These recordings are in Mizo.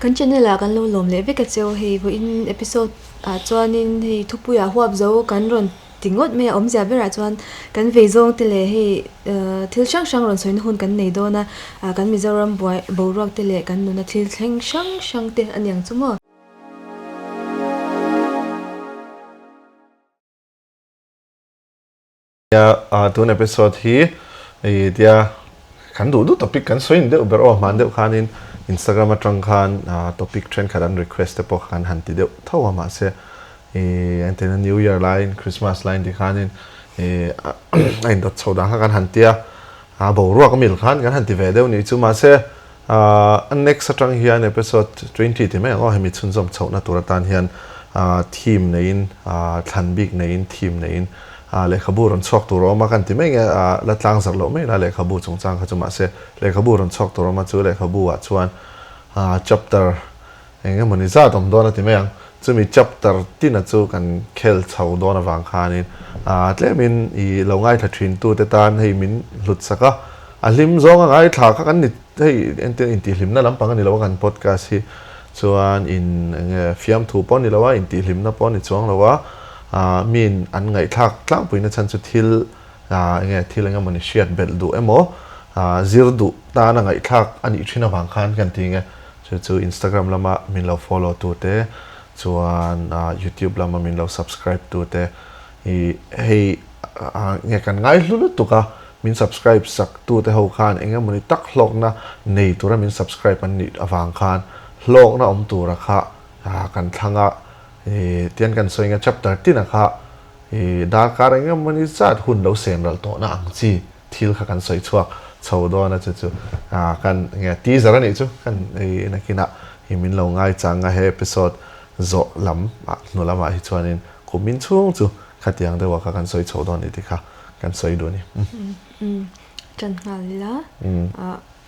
Kan channel ah kan lo lawm leh vek a cheu hei vawiin episode ah chuanin hei thupui ah huap zo kan rawn ti ngawt mai a awmzia berah chuan kan vei zawng te leh hei thil hrang hrang rawn sawina hun kan nei dawn a kan Mizoram buai boruak te leh kan nuna thil thleng hrang hrang te a niang chu maw. Nia tun episode hi i tia kan duh duh topic kan sawi deuh ber aw hman deuh khanin Instagram atang khan topic thenkhat an request te pawh khan han ti deuh tho a mahse i engtin a new year laiin Christmas laiin ti khanin i a indawt chho dan kha kan han tia a boruak a mil khan kan han ti ve deuh nih chu mahse A next atang hian episode 20 ti mai ang aw hemi chhunzawm chhohna tur atan hian theme neiin thlan bik neiin theme neiin lehkhabu rawn chhuak tur a awm a kan ti mai nge la tlang zarh loh mai la lehkhabu chungchang kha chu mahse lehkhabu rawn chhuak tur a awm a chu lehkhabu ah chuan chapter Eng emawni zat awm dawn a ti mai ang. Chumi chapter tina chu kan khel chho dawn avang khanin tlemin i lo ngaithla thin tute tan hei min hlut sak a, a hlim zawng a ngaithla kha kan ni hei entir intihhlimna lampang a ni lo a kan podcast hi chuan in eng nge fiamthu pawh a ni lo a intihhlimna pawh a ni chuang lo a, miin an ngaihthlak tlangpuina chhan chu thil eng nge thil eng emawni hriat belh duh emaw zir duh tana ngaihthlak a nih thin avang khan kan ti nge. Chu chu Instagram lama min lo follow tu te chuan YouTube lama min lo subscribe tu te i hei nge kan ngai hlu lutuk a min subscribe sak tu te ho khan eng emawni tak hlawkna nei tura min subscribe an nih avang khan hlawkna awm tura kha kan thlang a i tian kan sawi nge chapter tin a kha i darkar eng emawni zat hun lo sen ral tawhna ang chi thil kha kan sawi chhuak chho dawn a chu chu kan nge teaser a nih chu kan i nakinah hi min lo ngai chang a he episode zawh lam ah hnu lamah hi chuanin kum min chhung chu khatiang deuh ah kha kan sawi chho dawn ni tih kha kan sawi duh a ni. Umm tan nghal ila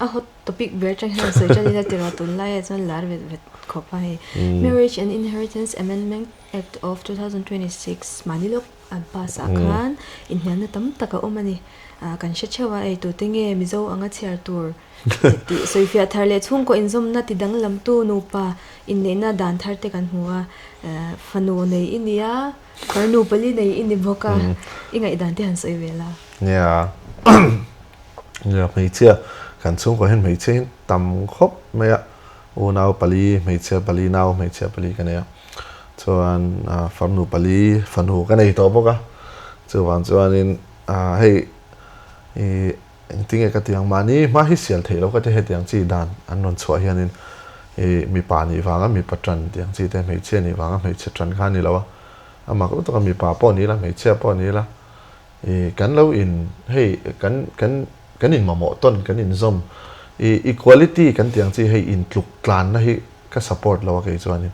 a hot topic ber atang hian sawi tan ila tiraw tunlai ah chuan lar vet vet khawp a hei Marriage and Inheritance Amendment Act of 2026 mahni lawk an pass ah khan inhnialna tam tak a awm a ni. Kan hre theuh a, ei tute nge Mizo anga chhiar tur tih sawifiah thar leh chhungkaw inzawmna ti danglamtu nupa inneihna dan thar te kan hmu a, fanu nei i ni a, farnu pali nei i ni bawk a, i ngaihdan te han sawi ve la. Nia, nia hmeichhia kan chhungkaw hian hmeichhia hi tam khawp mai a, unau pali hmeichhia pali nau hmeichhia pali ka nei a. Chuan farnu pali fanu ka nei tawh bawk a, chuvang chuanin hei ih engtinge ka tih ang mahni hma hi sial theih loh ka ti hetiang chi dan an rawn chhuah hianin ih mipa nih vanga mipa tan tih ang chi te hmeichhia nih vanga hmeichhe tan kha a ni lo a, a mak lutuk a mipa pawh ni ila hmeichhia pawh ni ila ih kan lo in hei kan kan kan inmamawh tawn kan inzawm ih equality kan tih ang chi hei intluk tlanna hi Ka support lo a kei chuanin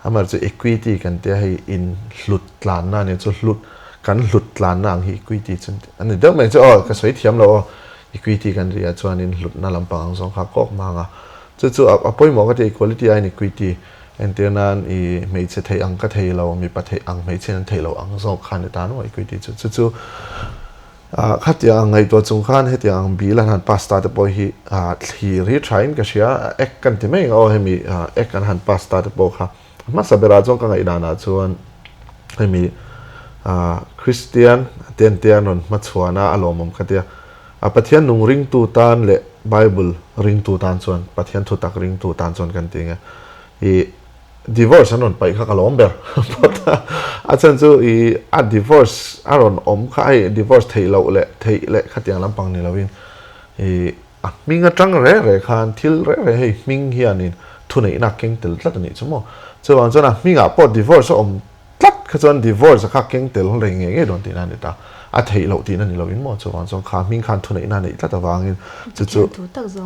amah chu equity kan tia hei in hlut tlanna ania chu hlut kan hlut tlanna ang hi equity chu a ni deuh mai chu aw ka sawi thiam lo aw equity kan ri ah chuanin hlutna lampang ang zawng kha kawk mang a chu chu a pawimawh ka ti equality aiin equity entir nan i hmeichhe theih ang ka thei lo mipa theih ang hmeichhe an theih loh ang zawk kha ni ta nuai equity chu chu chu Khatiang ang ngaihtuah chung khan hetiang ang bill an han pass ta te pawh hi thlir hi thain ka hria, act kan ti mai ang aw hemi act an han pass ta te pawh kha hmasa berah chuan ka ngaihdanah chuan hemi Christian te an tia an rawn hmachhuan a a lawmawm ka tia a Pathian nung ringtu tan leh Bible ringtu tan chuan Pathian thutak ringtu tan chuan kan ti nge i Divorce an rawn paih kha ka lawm ber phawt a, a chhan chu i a divorce a rawn awm kha hei divorce theih loh leh theih leh khatiang lampang ni lovin i a hming atang reh reh khan thil reh reh hei hming hianin thuneihna a keng tel tlat a nih chu maw. Chuvang chuan a hmingah pawh divorce a awm tlat kha chuan divorce a kha keng tel reng ngei ngei dawn tihna a ni ta. A theih loh tihna ni lovin maw chuvang chuan kha hming khan thuneihna a neih tlat avangin chu chu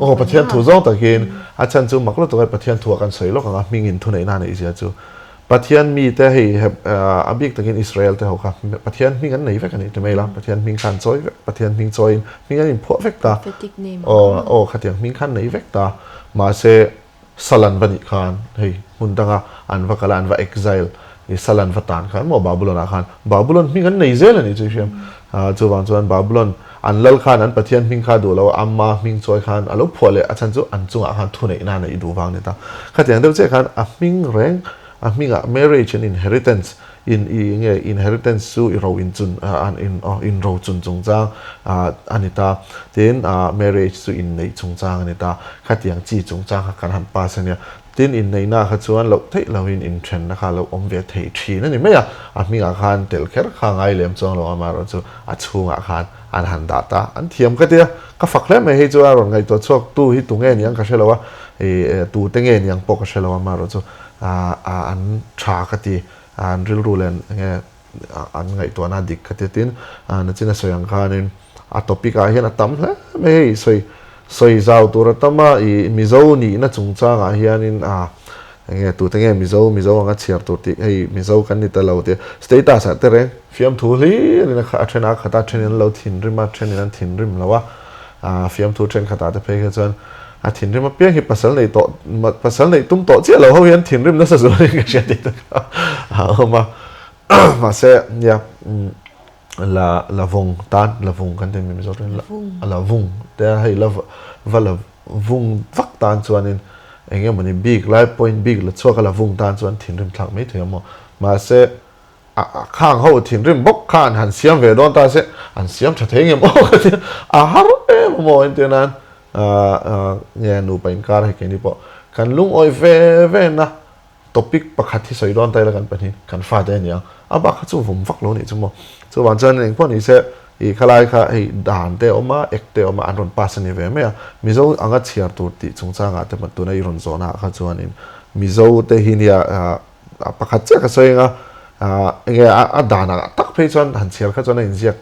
aw Pathian thu zawng takin a chhan chu mak lutuk a Pathian thu ah kan sawi lawk ang a hmingin thuneihna a neih zia chu Pathian mite hei a bik takin Israel te ho kha Pathian hming an nei vek a ni ti mai la Pathian hming kha an chawi vek Pathian hming chawiin hming an inphuah vek ta aw aw khatiang hming kha an nei vek ta mahse Sal an va nih khan hei hmun danga an va kal a, an va exile i sal an va tan khan maw Babulon ah khan Babulon hming an nei zel a nih chu i hriam. Chuvang chuan Babulon an lal khan an Pathian hming kha duh lo a, ama hming chawi khan a lo phuah leh a chhan chu an chungah khan thuneihna a neih duh vang a ni ta. Khatiang deuh chiah khan a hming reng a hmingah marriage and inheritance in i nge inheritance chu i ro in chun an in aw in ro chun chungchang a ni ta. Tin marriage chu inneih chungchang a ni ta. Khatiang chi chungchang kha kan han pass a nia. Tin, inneihna kha chuan loh theih loin inthenna kha a lo awm ve thei thin a ni mai a, a hmingah khan tel kher kha ngai lem chuang lo amaherawh chu a chhungah khan an han dah ta. An thiam ka tia, ka fak hle mai hei chu a rawn ngaihtuah chhuak tu hi tu nge niang ka hre lo a, ih tu te nge niang pawh ka hre lo amaherawh chu an tha ka ti, an rilru leh nge an ngaihtuahna dik ka tia. Tin, nachin a sawi ang khanin A topic ah hian a tam hle mai hei sawi sawi zau tur a tam a ih Mizo nihna chungchang ah hianin a enge tute nge Mizo Mizo anga chhiar tur tih hei Mizo kan ni ta lo tih status ah te reng fiamthu hlir in a then a khat a then in an lo thinrim a then in an thinrim lo a ah fiamthu thenkhat ah te phei kha chuan a thinrim apiang hi pasal neih tawh pasal neih tum tawh chiah lo ho hian thinrim nasa zual in ka hria tih te kha a awm a mahse nia la la vung tan la vung kan ti mi Mizo tawngin la la vung te a hei la va la vung vak tan chuanin eng emawni bik lai point bik la chhuak a la vung tan chuan thinrim thlak mai thei awm aw mahse a khang ho thinrim bawk kha an han siam ve dawn ta se an siam tha thei ngem aw ka ti a har em awm aw entir nan nge nupa inkar hei keini pawh kan lungawi ve ve na Topic pakhat hi sawi dawn ta ila kan pahnih kan fate a ni ang. A bak kha chu vawm vak lo a nih chu maw. Chuvang chuan eng pawh ni se ih khalai kha hei dan te a awm a, ek te a awm a, an rawn pass a ni ve mai a. Mizo anga chhiar tur tih chungchangah te tuna i rawn zawhna ah kha chuanin Mizo te hi nia pakhat chiah ka sawi ang a, enge a dan ah tak phei chuan han chhiar kha chuan a inziak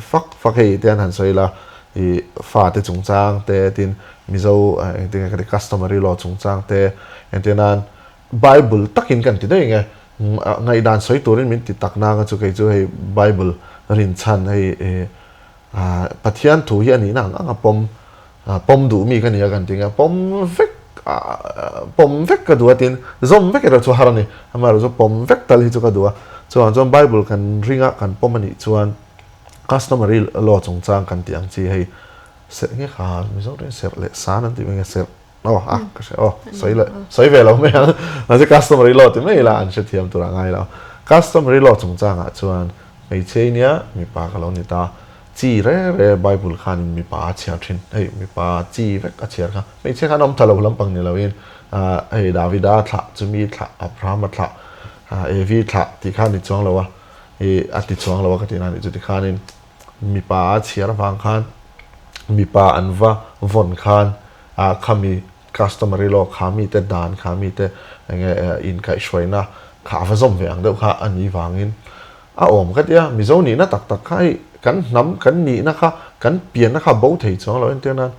fak fak hei te an han sawi la ih fate chungchang te tin Mizo engtin nge ka ti customary law chungchang te entir nan Bible takin kan ti daih nge ngaihdan sawi turin min ti tak nanga chu kei chu hei Bible rinchhan hei Pathian thu hi a nihna ang ang a pawm pawm duh mi ka ni a kan ti nge pawm vek pawm vek ka duh a tin zawm vek erawh chu har a ni amaherawh chu pawm vek tal hi chu ka duh a chuvang chuan Bible kan ringa kan pawm a nih chuan customary law chungchang kan tih ang chi hei Serh nge kha Mizo rin serh leh san an tih mai nge serh aw a ka hre aw sawi leh sawi ve lo mai ang mahse customary law ti mai ila an hrethiam tur a ngai lo customary law chungchangah chuan hmeichhia i nia mipa ka lo ni ta chi re re bible khanin mipa a chhiar thin hei mipa chi vek a chhiar kha hmeichhia khan awm tha lo lampang ni loin hei Davida thlah chumi thlah Abrahama thlah Evi thlah tih kha a ni chuang lo a ih a ti chuang lo a ka tih na nih chu tikhanin Mipa a chhiar avang khan mipa an va vawn khan ah khami customary law kha mite dan kha mite enge inkaihhruaina kha a va zawm ve ang deuh kha a ni vangin a awm ka tia Mizo nihna tak tak kha hei kan hnam kan nihna kha kan pianna kha bo thei chuang lo entir nan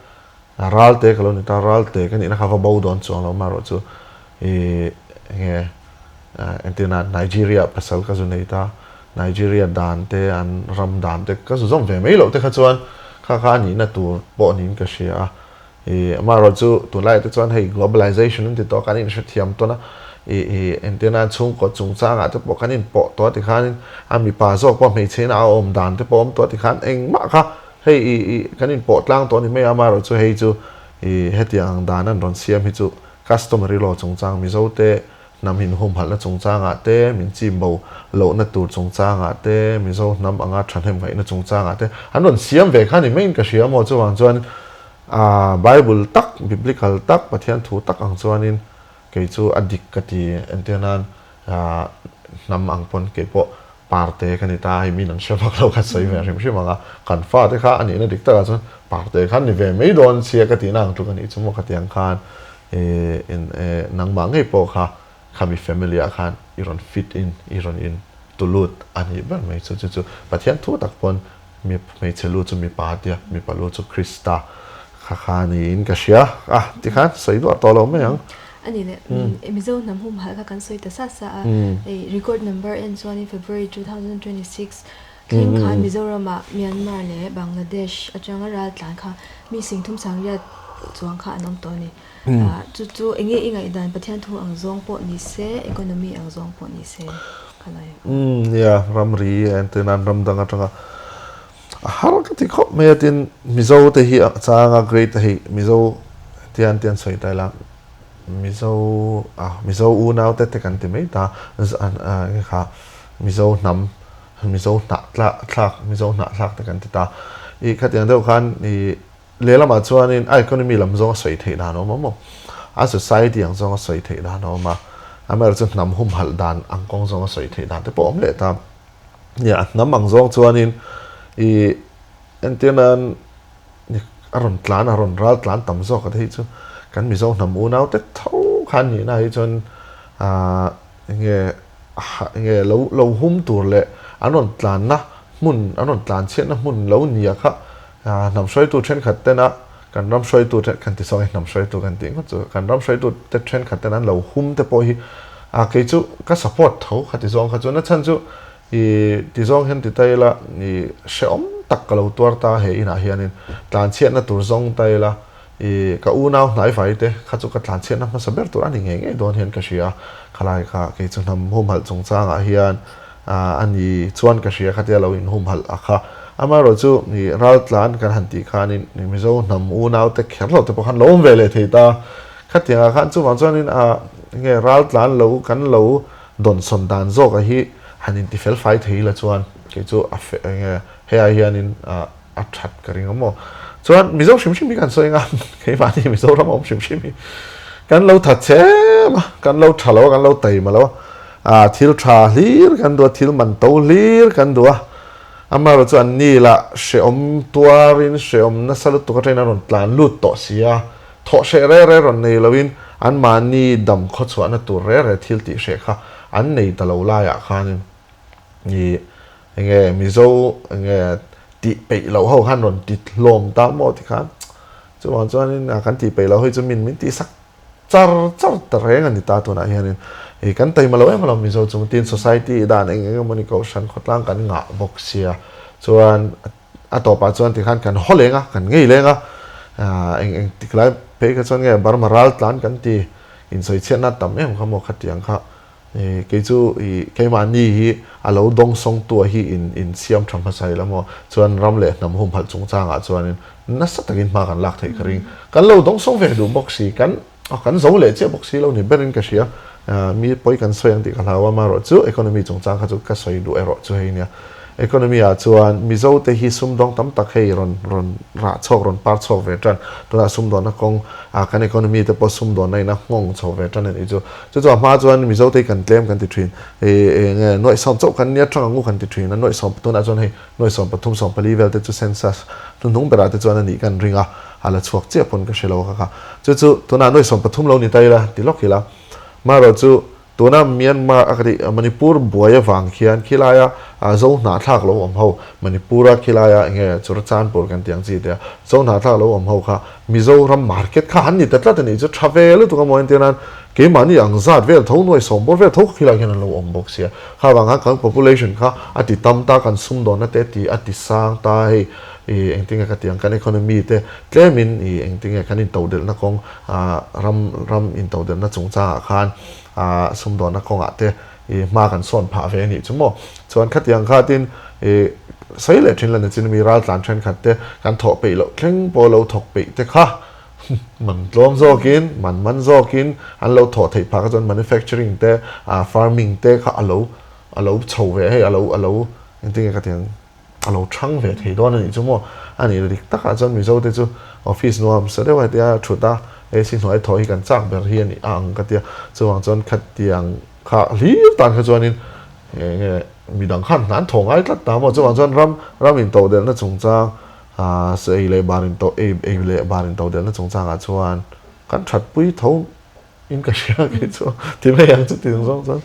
ralte ka lo ni ta ralte ka nihna kha va bo dawn chuang lo amaherawh chu ih enge entir nan Nigeria pasal ka zu nei ta. Nigeria dan te an ram dan te ka zu zawm ve mai loh te kha chuan kha kha a nihna tur pawh niin ka hria a. Ih amaherawh chu tunlaiah te chuan hei globalization an ti tawh a kan inhrethiam tawn a, ih ih entirna chhungkaw chungchangah te pawh kan inpawh tawh a tikhanin a mipa zawk pawh hmeichhe ina a awm dan te pawh a awm tawh a tikhan engmah kha hei ih ih kan inpawh tlang tawh a ni mai a amaherawh chu hei chu ih hetiang ang dan an rawn siam hi chu customary law chungchang Mizo te Hnam inhumhalhna chungchangah te, min chim bo lohna tur chungchangah te, Mizo hnam anga thahnem ngaihna chungchangah te an rawn siam ve kha ni maiin ka hria maw? Chuvang chuan Bible tak, Biblical tak, Pathian thu tak ang chuanin kei chu a dik ka ti. Entir nan hnam ang pawn kei pawh parte ka ni ta, hei min an hre vak lo kha sawi ve hrim hrim ang a, kan fate kha a nihna dik takah chuan parte kha ni ve mai dawn sia ka tihna ang tluk a nih chu maw khatiang khan nangmah ngei pawh kha khami family ah khan i rawn fit in i rawn in tulut a nih ber mai chu chu chu Pathian thu tak pawn mi hmeichhe lu chu mipa a tia mipa lu chu Krista kha kha niin ka hria a tikhan sawi duah tawh lo mai ang. A ni le, Mizo hnam humhalh kha kan sawi ta sa sa a, hei record number en chuanin February 2026 thleng khan Mizoramah Myanmar leh Bangladesh atanga ral tlan kha mi singthum sangriat chuang kha an awm tawh a ni. Chu chu eng nge i ngaihdan Pathian thu ang zawng pawh ni se, economy ang zawng pawh ni se kha lai. Nia, ramri entir nan ram dang atanga. A har ka ti khawp mai a tin Mizo te hi a chang a great hei Mizo tian tian sawi ta ila Mizo a Mizo unau te te kan ti mai ta nge kha Mizo hnam Mizo hnah thlak Mizo hnah thlak te kan ti ta i khatiang deuh khan i Lehlamah chuanin a economy lam zawng a sawi theih dan a awm a maw? A society ang zawng a sawi theih dan a awm a, amaherawhchu chu hnam humhalh dan ang kawng zawng a sawi theih dan te pawh a awm leh ta. Nia, a hnam ang zawng chuanin ih entir nan a rawn tlan a rawn ral tlan tam zawk a te hi chu kan Mizo hnam unau te tho khan nihna hi chuan ah enge enge lo lo hum tur leh an rawn tlanna hmun an rawn tlan chhiatna hmun lo nia kha Hnam hruaitu thenkhat tena kan ram hruaitu te kan ti sawi hnam hruaitu kan tih ngawt chu kan ram hruaitu te thenkhat ten an lo hum te pawh hi a kei chu ka support tho kha ti zawng kha chu na chhan chu i ti zawng hian ti ta ila i hrehawm tak ka lo tuar ta he inah hianin tlanchhiatna tur zawng ta ila i ka unau hnai vai te kha chu ka tlanchhiatna hmasa ber tur a ni ngei ngei dawn hian ka hria khalai kha kei chu hnam humhalh chungchangah hian a ni chuan ka hria khatia lo inhumhalh a kha. Amaherawhchu ih raltlan kan han tih khanin Mizo hnam unau te kher lo te pawh khan lo awm ve leh thei ta. Khatiangah khan chuvang chuanin a nge raltlan lo kan lo dawnsawn dan zawk a hi han inti fel fai thei ila chuan kei chu a fe nge hei hianin a that ka ring a maw. Chuan Mizo hrim hrim hi kan sawi anga keimahni Mizoram a awm hrim hrim hi kan lo that chem a, kan lo tha lo a, kan lo taima lo a. A thil tha hlir kan duh a, thil man to hlir kan duh a. Amaherawh chu an ni lah hrehawm tuarin hrehawm nasa lutuk atangin an rawn tlan lut tawh si a. Thawh hreh re re rawn nei loin anmahni dam khawchhuahna tur re re thil tih hreh kha an nei ta lo laiah khanin ih enge Mizo enge tih peih loh ho khan rawn ti hlawm ta maw tikhan chuvang chuanin kan tih peih loh hi chu min min tihsak char char ta reng a ni ta tunah hianin ih kan taima lo em alawm Mizo chung tin society dan eng eng emawni kohhran khawtlang kan ngah bawk sia chuan a tawpah chuan tikhan kan haw leng a kan ngei leng a ah eng eng tik lai phei kha chuan nge Burma ral tlan kan ti insawi chhiatna tam em kha maw khatiang kha ih kei chu ih keimahni hi a lo dawng sawng tua hi in in siam tha hmasa ila maw chuan ram leh hnam humhalh chungchangah chuanin Nasa takin hma kan lak theih ka ring. Kan lo dawng sawng ve duh bawk si, kan kan zo leh chiah bawk si lo ni berin ka hria. Mi pawi kan sawi ang tih ka hlau a, amaherawh chu economy chungchang kha chu ka sawi duh erawh chu hei nia. Economy ah chuan Mizo te hi sumdawng tam tak hei rawn rawn rah chhuak rawn par chhuak ve tan. Tunah sumdawnna kawng ah kan economy te pawh sumdawnna in a nghawng chho ve tan a nih chu. Chu chu a hma chuan Mizo te hi kan tlem kan ti thin. Ih eng nge nuaihsawm chauh kan nia tang ang u kan ti thin a, nuaihsawm tunah chuan hei Nuai 13 14 vel te chu census hnuhnung berah te chuan a nih kan ring a, a la chhuak chiah pawn ka hre lo ka kha. Chu chu tunah nuai 13 lo ni ta ila ti lawk ila. Marawh chu tuna Myanmar a ka tih Manipur buai avang khian khilaia Zo hnahthlak lo awm ho Manipur a khilaia enge Churachandpur kan tih ang chi te a Zo hnahthlak lo awm ho kha Mizoram market kha an ni ta tlat a nih chu tha ve lutuk a maw entir nan Keimahni ang zat vel tho nuai sawm bawr vel tho kha khilai hian an lo awm bawk sia. Kha vang khan kan population kha a ti tam ta, kan sumdawnna te ti a ti sang ta hei ih engtinge ka ti ang kan economy te tlemin ih engtinge kan intodelhna kawng ah ram ram intodelhna chungchangah khan ah sumdawnna kawngah te ih hma kan sawn phah ve a nih chu maw. Chuan khatiang khatin ih sawi leh thin la ni chin mi raltlan thenkhat te kan thawh peih loh thleng pawh lo thawk peih te kha Man tlawm zawkin, man man zawkin an lo thawh theih phah kha chuan manufacturing te, farming te kha a lo a lo chho ve hei a lo a lo engtin nge ka ti ang a lo thang ve thei dawn a nih chu maw. A nih dik takah chuan Mizo te chu office nuam sa deuh hetia thut a AC hnuai thawh hi kan chak ber hi a nih a ang ka tia. Chuvang chuan khatiang kha hlir tan kha chuanin eng nge midang khan hna an thawh ngai tlat ta maw. Chuvang chuan ram ram intodelhna chungchang A sa ei leh bar in to ei ei leh bar in to delna chungchangah chuan kan that pui tho in ka hria kei chu ti mai ang chu ti ang zawng chuan.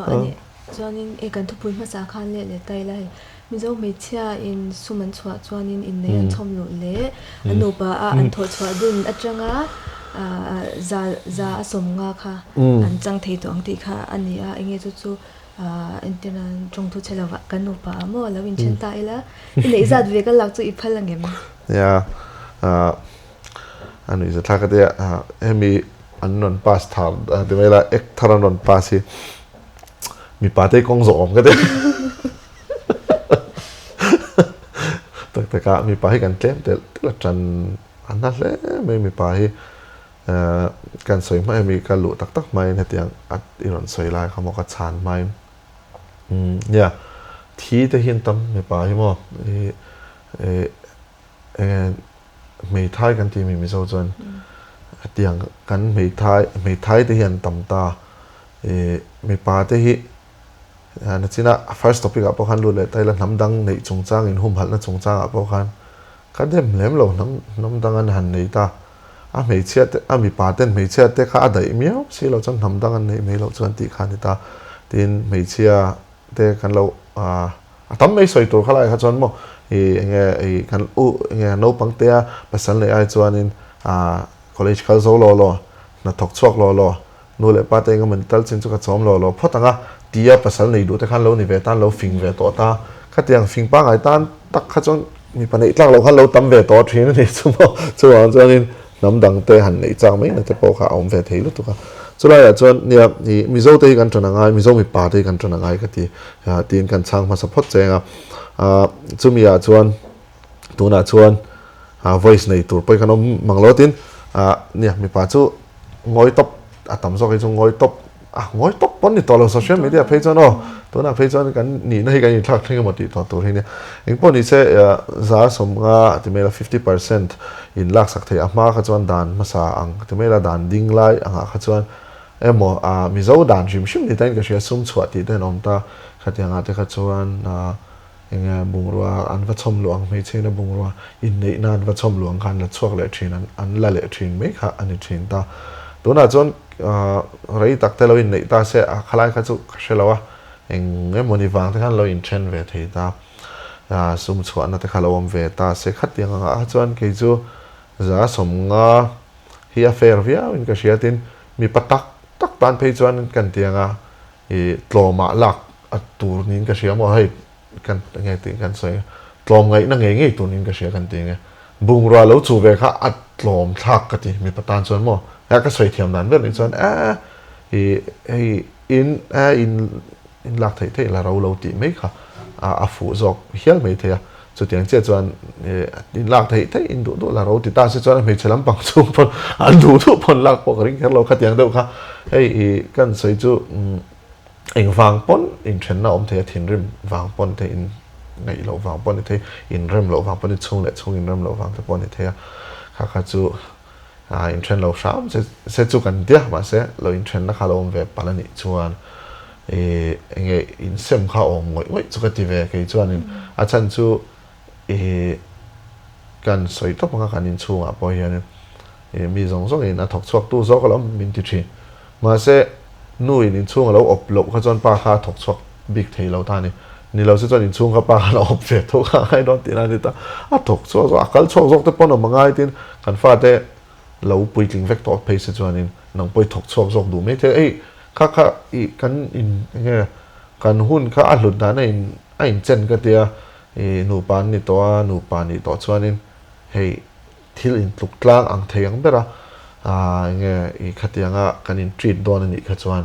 A ni chuanin e kan thupui hmasa khan leh leh ta ila hei Mizo hmeichhia in sum an chhuah chuanin innei an chhawm luh leh an nupa a an thawh chhuah dun atanga za za a sawm nga kha an chang thei tawh ang tih kha a ni a enge chu chu Entirna tawngthu che lovah kan nupa ah maw lo inthen ta ila, i neih zat ve ka lak chu i phal angem? Nia, a nuih zathlak a tia, hemi an rawn pass thar ti mai la, ek thar an rawn pass hi mipa te kawng zawh awm ka ti. Tak tak a mipa hi kan tlem telh telh a tan a na hle mai mipa hi kan sawi hma em i ka luh tak tak hmain hetiang a i rawn sawi lai kha maw ka chhan hmain nia thi te hi an tam mipa hi maw i eng hmeithai kan tih mi Mizo chuan hetiang kan hmeithai hmeithai te hi an tam ta i mipa te hi Nachina first topic ah pawh khan lut leh ta ila hnam dang neih chungchang in humhalhna chungchang ah pawh khan ka dem lem lo hnam hnam dang an han nei ta a hmeichhia te a mipa ten hmeichhia te kha a daih miau si lo chuan hnam dang an neih mai loh chuan tih kha a ni ta tin hmeichhia te kan lo ah a tam mai sawi tur khalai kha chuan maw ih enge ih kan u enge naupang te a pasal neih ai chuanin ah college kal zo law law hna thawk chhuak law law Nu leh pa te engemaw ni tal chin chu ka chawm lo lo phawt ang a, tia pasal nei duh te khan lo ni ve tan lo fing ve tawh ta. Khatiang fing pangngai tan tak kha chuan mipa neih tlak loh khan lo tam ve tawh thin a ni chu maw. Chuvang chuanin hnam dang te han neih chak mai na te pawh kha a awm ve thei lutuk a. Chulaiah chuan nia ih Mizo te hi kan tan angai, Mizo mipa te hi kan tan angai ka ti tiin kan chhang hmasa phawt cheng a. Chumi ah chuan tunah chuan voice nei tur pawh hi kan awm mang lo tin nia mipa chu ngawi tawp a tam zawk hi chu ngawi tawp a ngawi tawp pawn ni tawh lo social media phei chuan aw tunah phei chuan kan nihna hi kan inthlak thleng emaw tih tawh tur hi nia engpawh ni se za sawmnga ti mai la 50% in laksak theih a hma kha chuan dan hmasa ang ti mai la dan ding lai angah kha chuan emaw Mizo dan hrim hrim ni tain ka hria sum chhuah tih te an awm ta khatiangah te kha chuan Enge bungrua an va chhawm luh ang, hmeichhe ina bungrua inneihna an va chhawm luh ang kha an la chhuak leh thin, an la leh thin mai kha a ni thin ta. Tunah chuan rei tak te lo inneih ta se a khalai kha chu ka hre lo a, eng emawni vang te khan lo inthen ve thei ta, sum chhuahna te kha lo awm ve ta se khatiang angah kha chuan kei chu za sawmnga hi a fair viau in ka hria tin mipa tak tak tan phei chuan kan ti anga I tlawmah lak a tur niin ka hria maw hei kan nge tih kan sawi tlawm ngaihna ngei ngei tur niin ka hria kan ti nge bungrua lo chu ve kha a tlawm thlak ka ti mipa tan chuan maw he ka sawi thiam dan ber ni chuan e i hei in e in in lak theih theih la ro lo tih mai kha a fuh zawk hial mai thei a chutiang chiah chuan in lak theih theih in duh duh la ro ti ta se chuan hmeichhe lampang chhung pawn an duh duh pawn lak pawh ka ring kher lo khatiang deuh kha hei i kan sawi chu engvang pawn inthenna awm thei a thinrim vang pawn te in ngaih loh vang pawh ni thei inrem loh vang pawh ni chhung leh chhung inrem loh vang te pawh ni thei a kha kha chu inthen lo hram se se chu kan tia mahse lo inthenna kha lo awm ve palh a nih chuan ih enge insem kha awm ngawih ngawih chu ka ti ve kei chuanin a chhan chu ih kan sawi tawp anga kan inchhungah pawh hianin ih mi zawng zawngin a thawk chhuak tu zawk alawm min ti thin mahse nu in inchhung a lo awp loh kha chuan pa kha a thawk chhuak bik thei lo ta a ni ni lo se chuan inchhung kha pa khan a awp ve tho kha a ngai dawn tihna a ni ta a thawk chhuak zawk a kal chhuak zawk te pawn awm a ngai tin kan fate lo puitling vek tawh phei se chuanin nang pawh i thawk chhuak zawk duh mai thei a, ei kha kha ih kan in enge kan hun kha a hlut dan a in a inchen ka tia ih nupa an ni tawh a nupa nih tawh chuanin hei thil intluk tlang ang thei ang ber a ah enge ih khatianga kan in treat dawn a nih kha chuan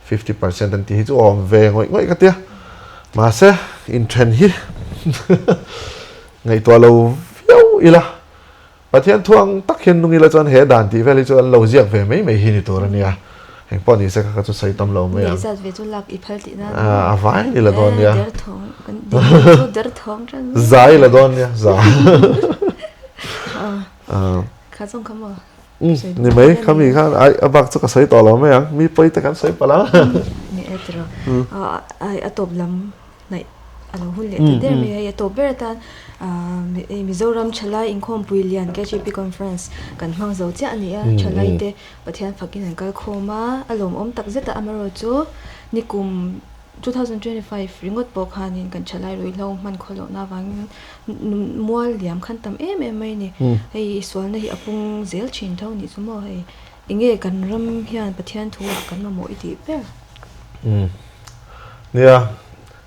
50% an tih hi chu a awm ve ngawih ngawih ka tia mahse inthen hi ngaihtuah lo viau ila. Pathian thuang tak hian nung ila chuan he dan tih vel hi chu an lo ziak ve mai mai hi ni tur a nia. Eng pawh ni se kha kha chu sawi tam lo mai ang. Neih zat ve chu lak i phal tih nan. A vai ni la dawn nia. Der thawng kan ding chu der thawng tan. Zai la dawn nia za. Kha zawng kha maw? Ni mai kha mi khan ai a bak chu ka sawi tawh lo mai ang. Mi pawi te kan sawi palh ang. Ni e tiraw. Ai a tawp lam hnaih a lo hun leh ta der mai a, hei a tawp ber atan hei Mizoram Thalai Inkhawmpui Lian KGP Conference kan hmang zo chiah a ni a, Thalai te Pathian fakin an kal khawm a, a lawmawm tak zet a, amaherawhchu nikum 2025 ringawt pawh khanin kan Thalai ruihhlo hman khaw lohna avangin mual liam khan tam em em mai a ni, hei sualna hi a pung zel thin tho nih chu maw hei enge kan ram hian Pathian thu ah kan mamawh i tih ber. Nia,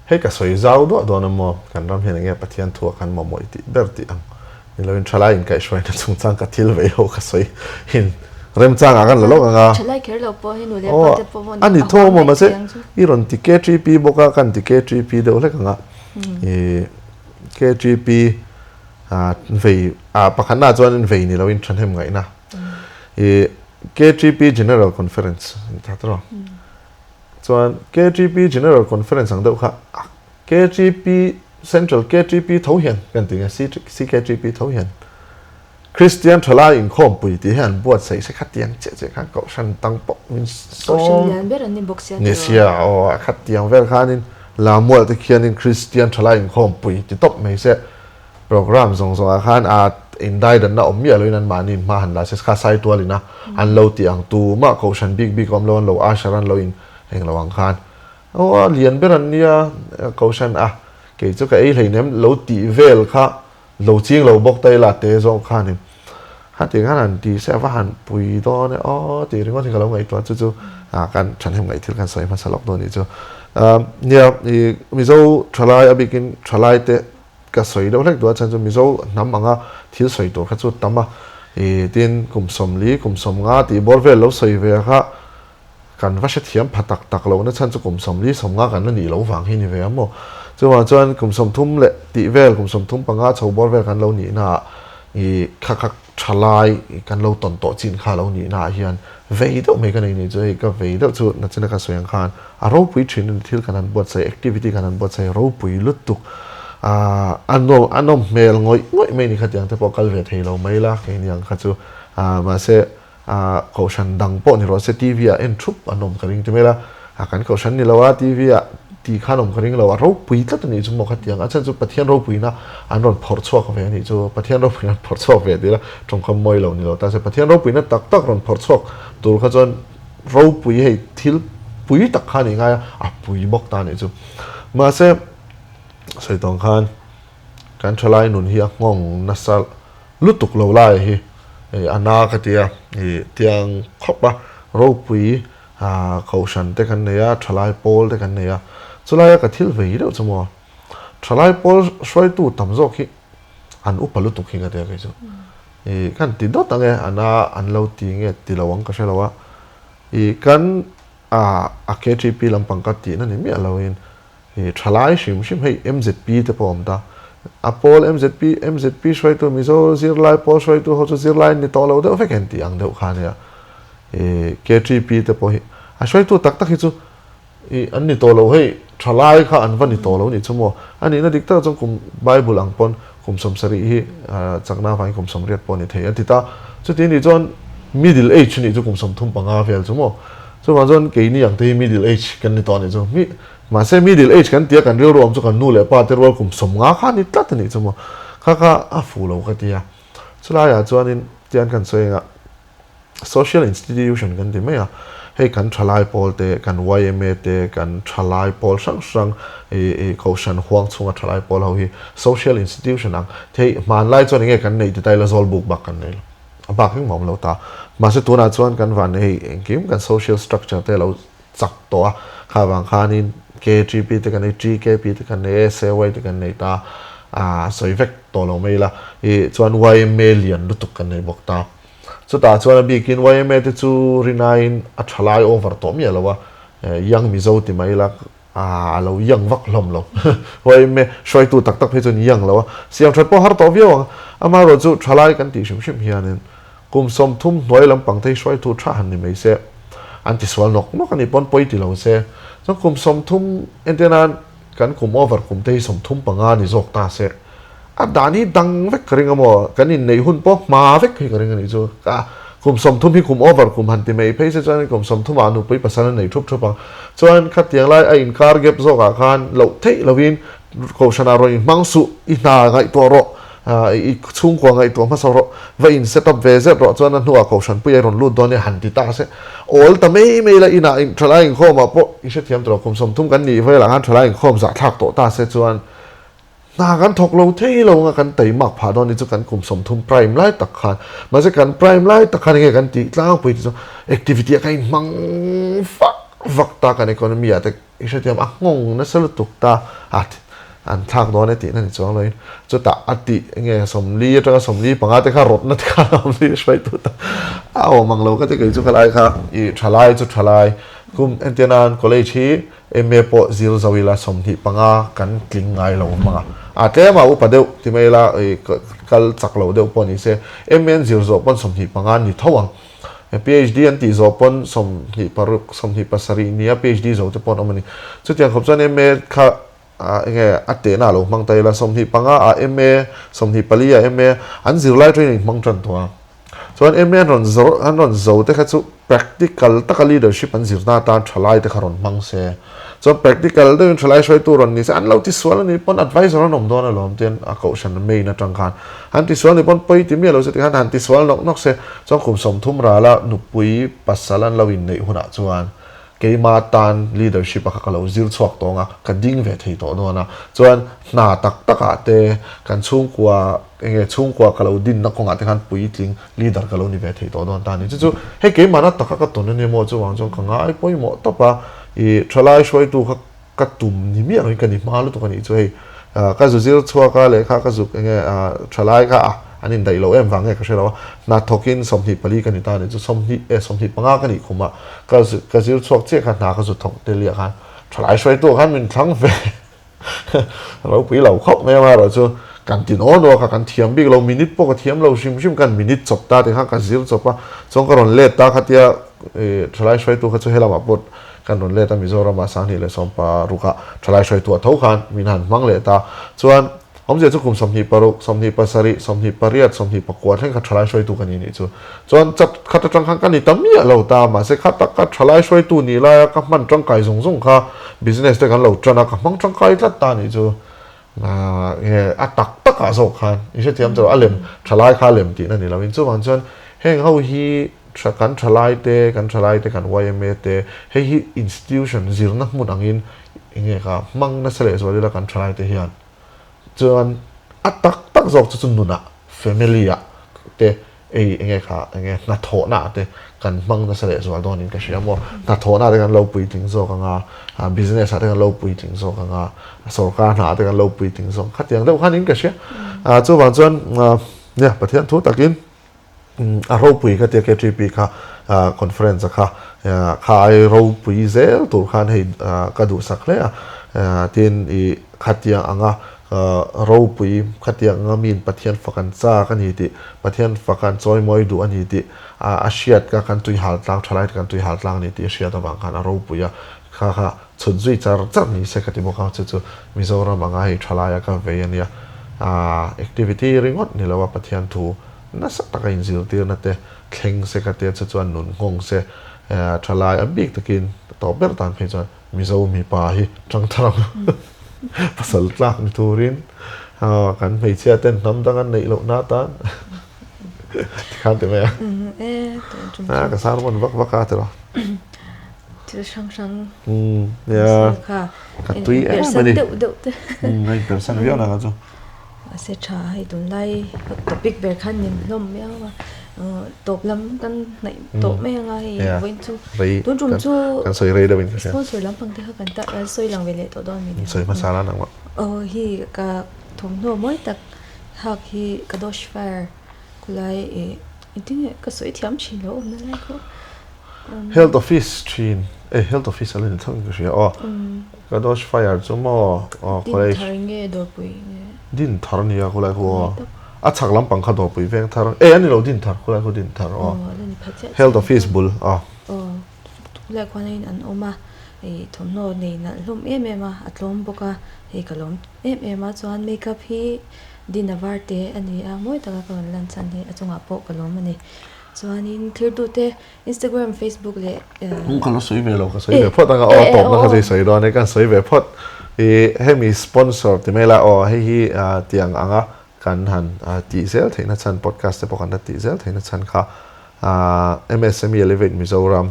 hei ka sawi zau duah dawn a maw? Kan ram hian enge Pathian thu a kan mamawh i tih ber tih ang ni loin thalai inkaihhruaina chungchang ka thil vei ho ka sawi hin remchang ah kan la lawk ang a. Thalai kher lo pawh hi nu leh pa te pawh a ni tho a maw mahse i rawn ti KTP bawk a kan ti KTP deuh hlek ang a. I KTP. Vei pakhatna chuan vei ni loin thahnem ngaihna. I KTP General Conference tha tawh. Chuan KTP General Conference ang deuh kha KTP Central KTP tho hian kan ti nge CKTP tho hian Christian thalai inkhawmpui tih hian buat sei se khatiang che che khan kohhran tang pawh min sawm lian ber an ni bawk sia ni sia aw khatiang vel khanin Lamual te khianin Christian thalai inkhawmpui ti tawp mai se program zawng zawngah khan a indaidanna awm miah loin an mahni hma han la se kha sai tualina an lo ti ang tu mah kohhran bik bik awm lo an lo usher an lo in eng lo ang khan aw lian ber an nia kohhran a kei chu ka ei hleinem lo tih vel kha lo ching lo bawk ta ila te zawng khanin khati khan han ti se ava han pui dawn e aw tih ringawt hi ka lo ngaihtuah chu chu kan thahnem ngaih thil kan sawi hmasa lawk dawn nih chu nia i Mizo thalai a bikin thalai te ka sawi deuh hlek duh a chhan chu Mizo hnam anga thil sawi tur kha chu tam a i tin kum sawmli kum sawmnga tih bawr vel lo sawi ve kha kan va hrethiam pha tak tak lo na chhan chu kum sawmli sawmnga kan la nih loh vang hi ni ve ang maw chuvang chuan kum sawmthum leh tih vel kum sawmthum panga chho bawr vel kan lo nih naah i kha kha thalai kan lo tawn tawh chin kha lo nih naah hian vei deuh mai ka nei ni chu hei ka vei deuh chu nachina ka sawi ang khan a ropui thin a ni thil kan han buatsaih activity kan han buatsaih ropui lutuk a nawm a nawm hmel ngawih ngawih mai ni khatiang te pawh kal ve thei lo mai la keini ang kha chu mahse Kohhran dang pawh ni rawh se TV ah en thup an awm ka ring ti mai la, a kan kohhran ni lo a TV ah ti khan awm ka ring lo, a ropui tlat a nih chu maw khatiang a chhan chu Pathian ropuina an rawn phawrh chhuak ve a nih chu, Pathian ropuina an phawrh chhuak ve tih la tawngkam mawi lo ni lo ta se Pathian ropuina tak tak rawn phawrh chhuak tur kha chuan ropui hei thil pui tak kha a nih ngai a, a pui bawk ta a nih chu. Mahse sawi tawng khan kan thalai nun hi a nghawng nasa lutuk lo lai hi a na ka ti a, ih tiang khawp a ropui kohhran te kan nei a, thalai pawl te kan nei a, chulaia ka thil vei deuh chu maw thalai pawl hruaitu tam zawk hi an upa lutuk hi ka ti a kei chu, ih kan ti dawt ang e a na an lo ti nge ti lo ang ka hre lo a, ih kan a KTP lampang ka tihna ni miah loin Hi thalai hrim hrim hei MZP te pawh a awm ta. A pawl MZP MZP hruaitu Mizo zirlai pawl hruaitu ho chu zirlai ni tawh lo deuh vek en tih ang deuh kha ania. I KTP te pawh hi a hruaitu tak tak hi chu i an ni tawh lo hei thalai kha an va ni tawh lo nih chu maw. A nihna dik tak chuan kum Bible ang pawn kum sawmsarih hi chakna avangin kum sawmriat pawh a ni thei a ti ta. Chuti nih chuan middle age nih chu kum 35 vel chu maw. Chuvang chuan keini ang te hi middle age kan ni tawh a nih chu. Mi Mahse middle age kan tia kan rilru awm chu kan nu leh pa te rual kum 50 kha a ni tlat a nih chu maw. Kha kha a fuh lo ka ti a. Chulaiah chuanin tiang kan sawi anga social institution kan ti mai a, hei kan thalai pawl te, kan yma te, kan thalai pawl hrang hrang ih kohhran huang chhunga thalai pawl ho hi social institution ang thei hmanlai chuan enge kan neih ti ta ila zawl buk bak kan nei lo. A bak engmah awm lo ta. Mahse tunah chuan kan van hei engkim kan social structure te lo chak tawh a, kha vang khanin KTP te kan nei, TKP te kan nei, SAY te kan nei ta a sawi vek tawh lo mai ila ih chuan yma lian lutuk kan nei bawk ta. Chutah chuan a bikin yma te chu rinaiin a tha lai over tawh miah lo a, young Mizo ti mai ila a lo young vak hlawm lo. Yma hruaitu tak tak phei chuan young lo a, siam that pawh har tawh viau ang. Amaherawhchu tha lai kan tih hrim hrim hianin Kum 30 hnuai lampang te hi hruaitu tha han ni mai se, an ti sual nawk nawk a nih pawn pawi ti lo se. Chuan kum 30 entir nan kan kum over kum te hi 35 ni zawk ta se. A dan hi dang vek ka ring a maw, kan inneih hun pawh hma vek hi ka ring a nih chu. Ka kum 30 hi kum over kum han ti mai phei se chuan kum 30 ah nupui pasal an nei thup thup ang. Chuan khatiang lai a inkar gap zawkah khan loh theih lovin Kohhranah rawn inhmang suh, i hna ngaihtuah rawh. I chhungkua ngaihtuah hmasa rawh, va in set up ve zet rawh chuan a hnuah Kohhranpui a rawn lut dawn e han ti ta se. Awl ta mai mai la inah in thalai inkhawmah pawh i hrethiam tawh lo, kum 30 kan nih velah khan thalai inkhawm zahthlak tawh ta se chuan hna kan thawk lo thei lo anga kan taimak phah dawn ni chu kan kum 30 prime lai tak khan. Mahse kan prime lai tak khan enge kan tih tlangpui te chu activity ah khan inhmang vak vak ta kan economy ah te I hrethiam a nghawng nasa lutuk ta a an thlak dawn e tihna ni chuang loin chutah a tih nge 40 atanga 45 te kha rawtna te kha a awm ni hruaitu ta a awm ang lo ka ti kei chu khalai kha i thalai chu thalai kum entir nan college hi MA pawh zir zo ila 25 kan tling ngai lo hmang a. A tlem a upa deuh ti mai ila i kal chak lo deuh pawh ni se MA an zir zawh pawn 25 an ni tho ang. PhD an tih zawh pawn 26, 27 nia PhD zo te pawh an awm a ni. Chutiang khawp chuan MA kha enge a tehna a lo hmang ta ila 25 ah MA, 24 ah MA an zirlai training hmang tan tawh a. Chuan MA an rawn zo an rawn zo te kha chu practical taka leadership an zirna atan thalai te kha rawn hmang se. Chuan practical deuhin thalai hruaitu rawn ni se an lo tisual a nih pawn advisor an awm dawn alawm tian a kohhran main atang khan han tisual nih pawn pawi ti miah lo se tikhan han tisual nawk nawk se chuan kum 30 rala nupui pasal an lo inneih hunah chuan Keima tan leadership a kha ka lo zir chhuak tawng a, ka ding ve thei tawh dawn a. Chuan hna tak takah te kan chhungkua enge chhungkua ka lo dinna kawngah te khan puitling leader ka lo ni ve thei tawh dawn ta a ni. Chu chu hei keimahna taka ka tawn a nia maw chuvang chuan ka ngai pawimawh tawp a, ih thalai hruaitu kha ka tum ni miah loin ka ni hma lutuk a nih chu hei ka zu zir chhuak a lehkha ka zuk enge thalai kha a an indaih loh em vang nge ka hre lo a hna thawkin 24 ka ni ta a nih chu 20 eh 25 ka nih khum a ka ka zir chhuak chiah kha hna ka zu thawk tel liah khan thalai hruaitu ah khan min thlang ve ropui lo khawp mai amaherawh chu kan tin aw nuah kha kan thiam bik lo minute pawh ka thiam lo hrim hrim kan minute chawp ta tikhan ka zir chawp a chuan ka rawn let ta khatia thalai hruaitu kha chu helamah pawh Kan rawn let a Mizoramah 2016 ah thalai hruaituah tho khan min han hmang leh ta. Chuan awmzia chu kum 26, 27, 28, 24 thleng kha thalai hruaitu ka ni nih chu. Chuan chat khat atang khan ka ni ta miah lo ta mahse kha tak kha thalai hruaitu nih laia ka hman tangkai zawng zawng kha business te kan lo tan a ka hmang tangkai tlat ta nih chu. Nge a tak takah zawk khan i hrethiam chu a lem thalai kha a lem tihna ni loin chuvang chuan heng ho hi kan thalai te kan thalai te kan yma te hei hi institution zirna hmun angin enge kha hmang nasa leh zual ila kan thalai te hian chuan a tak tak zawk chu chu nunah family ah te Ei enge kha enge hnathawhna ah te kan hmang nasa leh zual dawn in ka hria maw hnathawhna ah te kan lo puitling zawk ang a business ah te kan lo puitling zawk ang a sorkar hna ah te kan lo puitling zawk khatiang deuh khan in ka hria a chuvang chuan nia Pathian thu takin a ropui ka tia KTP kha conference a kha kha ai ropui zel tur khan hei ka duhsak hle a tin i khatiang anga Ropui khatiang anga miin Pathian fak an chak a ni tih, Pathian fak an chawimawi duh a ni tih a hriat kha kan tui hal tlang, thalai te kan tui hal tlang a ni tih a hriat avang khan a ropui a, kha kha chhut zui char char ni se ka ti bawk a, chu chu Mizoram anga hei thalaia ka vei a nia. Activity ringawt ni lo a Pathian thu nasa taka inzirtirna te thleng se ka tia chu chuan nun nghawng se thalai a bik takin tawp ber tan phei chuan Mizo mipa hi tang thar ang pasal tlak ni turin kan hmeichhia ten hnam dang an neih loh na atan tikhan ti mai a. A ka sermon vak vak a tiraw. Thil hrang hrang. Nia. Ka tui em a ni. Deuh deuh te. Ngai persan viau na ka chu. Mahse tha hei tunlai topic ber khan nin hlawm miau a, tawp lam kan hnaih tawh mai anga hei vawiin chu tun tum chu kan sawi rei deuh in ka hria. Sponsor lampang te kha kan ta sawi lang ve leh tawh dawn mi. Sawi hmasa la nangmah. Aw hi ka thawmhnaw mawi tak hak hi ka dosh fire khulai ih engtin nge ka sawi thiam thin lo awmna lai khaw. Health office thin eh health office a la ni tho in ka hria aw. Kadosh Fire chu maw aw college. Din thar nge dawrpui nge? Din thar nia khulai khu aw. A chhak lampang kha dawrpui veng thar e a ni lo din thar khulai khu din thar aw. Health office bul aw. Aw khulai khuan in an awm a hei thawmhnaw nei nalh hlawm em em a a tlawm bawk a hei ka lawm em em a chuan makeup hi din a var te a ni a mawi taka ka rawn lan chhan hi a chungah pawh ka lawm a ni chuanin thirtute Instagram, Facebook leh Hung ka la sawi ve lo, ka sawi ve phawt anga aw tawpna kha chu i sawi dawn e, kan sawi ve phawt. I hemi sponsor ti mai la aw hei hi tiang anga kan han tih zel theihna chhan podcast te pawh kan la tih zel theihna chhan kha MSME Elevate Mizoram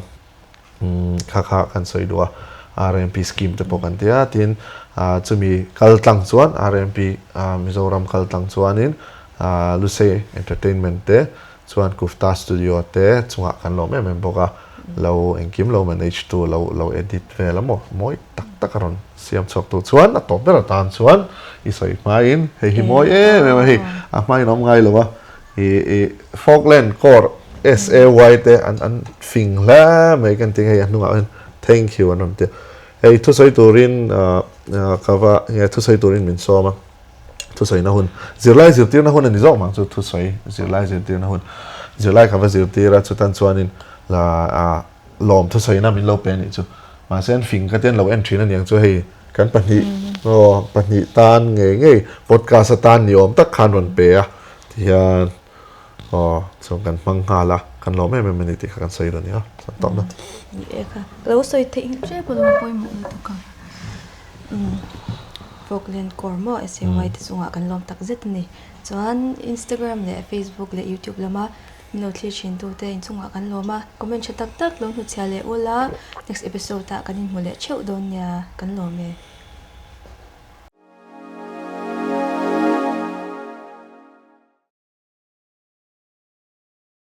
kha kha kan sawi duh a, RMP scheme te pawh kan ti a, tin chumi kal tlang chuan RMP Mizoram kal tlang chuanin Lusei Entertainment te Chuan Kufta Studio te chungah kan lawm em em bawk a, lo engkim lo manage tu, lo lo edit vel a maw, mawi tak tak a rawn siam chhuak tu chuan a tawp ber atan chuan i sawi hmain hei hi mawi em em a hei a hmain a awm ngai lo a, i i Falkland Corps SAY te an an fing hle mai kan ti hei a hnungah hian thank you an rawn ti a, hei thusawi turin ka va nge thusawi turin min sawm a. Thusawi na hun, zirlai zirtirna hun a ni zawk mang chu thusawi zirlai zirtirna hun. Zirlai ka va zirtir a, chutan chuanin la ah lawm thusawina min lo pe a nih chu. Mahse an fing ka te an lo en thin a niang chu hei kan pahnih aw pahnih tan ngei ngei podcast atan ni awm tak khan rawn pe a tihian aw chuan kan hmang nghal a, kan lawm em em a ni tih kha kan sawi dawn nia chuan tawpna. Ni e kha, ka lo sawi theih ngei hrep a lo pawimawh lutuk a. Umm Vawklian kawr maw SAY te chungah kan lawm tak zet a ni. Chuan Instagram leh Facebook leh YouTube lama min lo thlir thin tute inchungah kan lawm a, comment tha tak tak lo hnuchhiah leh ula next episode ah kan inhmu leh theuh dawn nia kan lawm e.